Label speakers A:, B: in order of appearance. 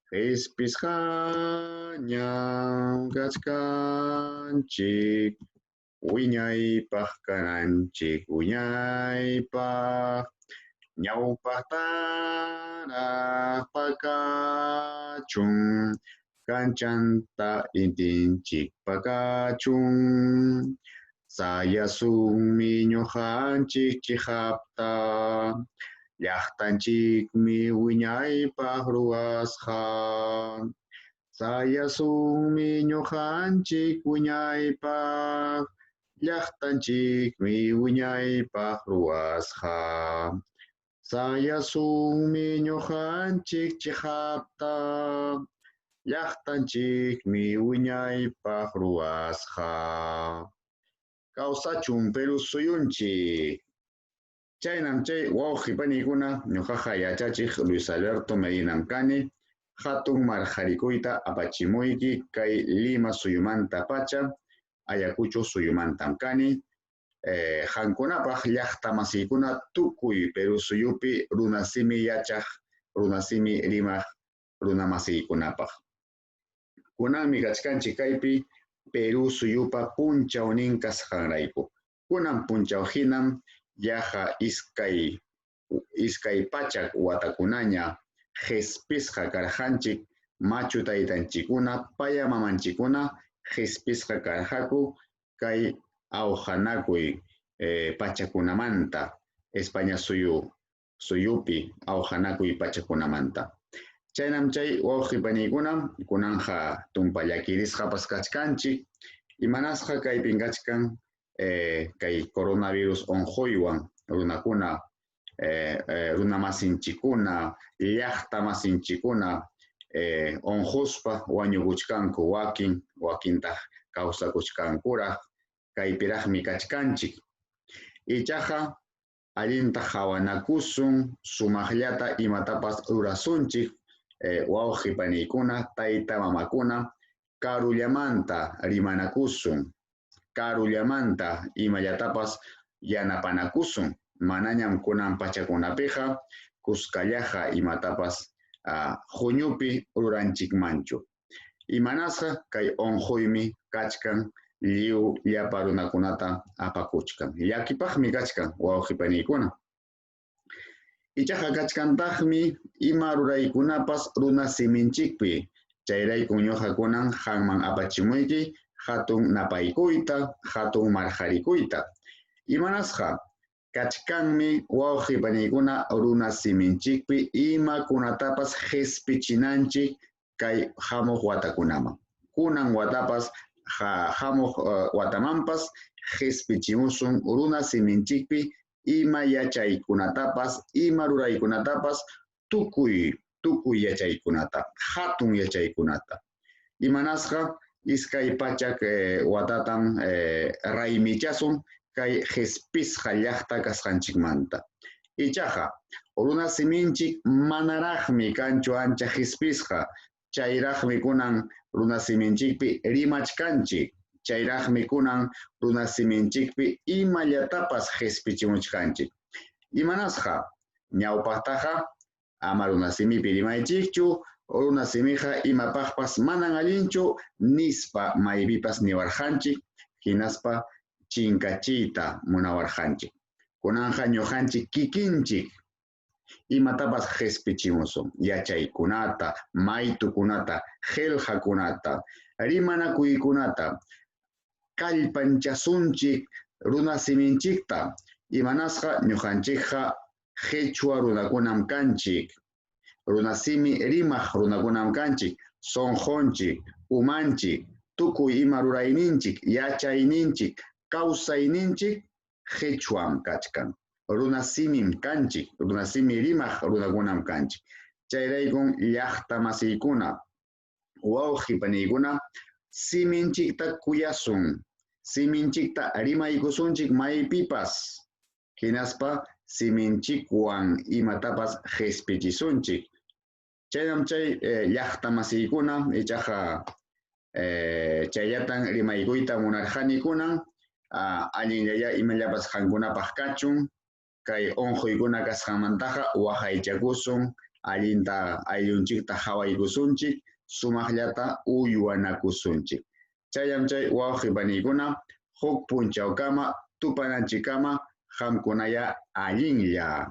A: Qispisqañam kachkanchik, wiñaypaq kananchik, wiñaypaq. Ñawpaqtaraq pakachun, kanchanta intinchik pakachun. Sayasunmi ñuqanchik chiqapta, llaqtanchikmi wiñaypaq ruwasqa. Sayasunmi ñuqanchik wiñaypaq, llaqtanchikmi wiñaypaq ruwasqa. Sayasunmi ñuqanchik chiqapta, llaqtanchikmi wiñaypaq ruwasqa. Kawsachun Perú suyunchik. Chaynam chay wawqi panikuna, ñuqaqa yachachiq Luis Alberto Medinam kani, hatun marqarikuyta apachimuyki kay Lima suyumanta pacha, Ayacucho suyumantam kani. Qankunapaq llaqta masiykuna tukuy Perú suyupi runasimi yachaq, runasimi rimaq runamasiykunapaq. Kunanmi kachkanchik kaypi Perú suyupa punchawnin kasqanrayku. Kunan punchaw hinam yaqa iskay pachak watakunaña qispisqa karqanchik, machu taytanchikkuna, paya mamanchikkuna qispisqa karqaku kay awqanakuy pachakunamanta, España suyupi awqanakuy pachakunamanta. Chaynam chay wawqi paniykuna, kunanja tumpa llakirisqapas kachkanchik, imanasqa kaypin kachkan kay coronavirus unquywan runakuna, runamasinchikkuna, llaqtamasinchikkuna unquspa wañukuchkanku, wakin, wakintaq kawsakuchkankuraq, kaypiraqmi kachkanchik. Ichaqa allinta qhawanakusun, sumaqllata imatapas rurasunchik, wawqi paniykuna, tayta mamakuna, karullamanta rimanakusun, karullamanta imallatapas yanapanakusun, manañam kunan pachakunapiqa kuskallaqa imatapas huñupi ruranchikmanchu. Imanasqa kay unquymi kachkan, lliw llapa runakunata apakuchkan. Llakipaqmi kachkan, wawqi paniykuna. Ichaqa kachkantaqmi ima ruraykunapas runa siminchikpi. Chayraykun ñuqa kunan qanman apachimuyki hatun napaykuyta, hatun marqarikuyta. Imanasqa kachkanmi wawqi paniykuna runa siminchikpi imakunatapas qispichinanchik kay hamuq watakunaman. Kunan watapas, hamuq watamanpas qispichimusun runa siminchikpi ima yachaykunatapas, ima ruraykunatapas, tukuy yachaykunata, hatun yachaykunata. Imanasqa 200 watatan raymichasun kay qispisqa llaqta kasqanchikmanta. Ichaqa runa siminchik manaraqmi kanchu ancha qispisqa, chayraqmi kunan runa siminchikpi rimachkanchik, chayraqmi kunan runa siminchikpi imallatapas qispichimuchkanchik. Imanasqa ñawpaqtaqa ama runa simipi rimaychikchu, runa simiqa imapaqpas manan allinchu nispa maypipas niwarqanchik, hinaspa chinkachiyta munawarqanchik. Kunanqa ñuqanchik kikinchik imatapas qispichimusun, yachaykunata, maytukunata, qillqakunata, rimanakuykunata, kallpanchasunchik runa siminchikta. Imanasqa ñuqanchikqa qhichwa runakunam kanchik, runa simi rimaq runakunam kanchik, sunqunchik, umanchik, tukuy ima rurayninchik, yachayninchik, kawsayninchik qhichwam kachkan. Runa simim kanchik, runa simi rimaq runakunam kanchik. Chayraykun llaqta masiykuna, wawqi paniykuna, siminchikta kuyasun, siminchikta rimaykusunchik maypipas, hinaspa siminchikwan imatapas qispichisunchik. Chaynam chay llaqta masiykuna, ichaqa chayllatan rimaykuyta munarqani kunan, allinllaya imallapas qankunapaq kachun, kay unquykuna kasqanmantaqa waqaychakusun, Allinta ayllunchikta hawaykusunchik, sumaqllata uywanakusunchik. Chayam chay wawqi paniykuna, huk punchawkama tupananchikkama, qamkunaya allinlla.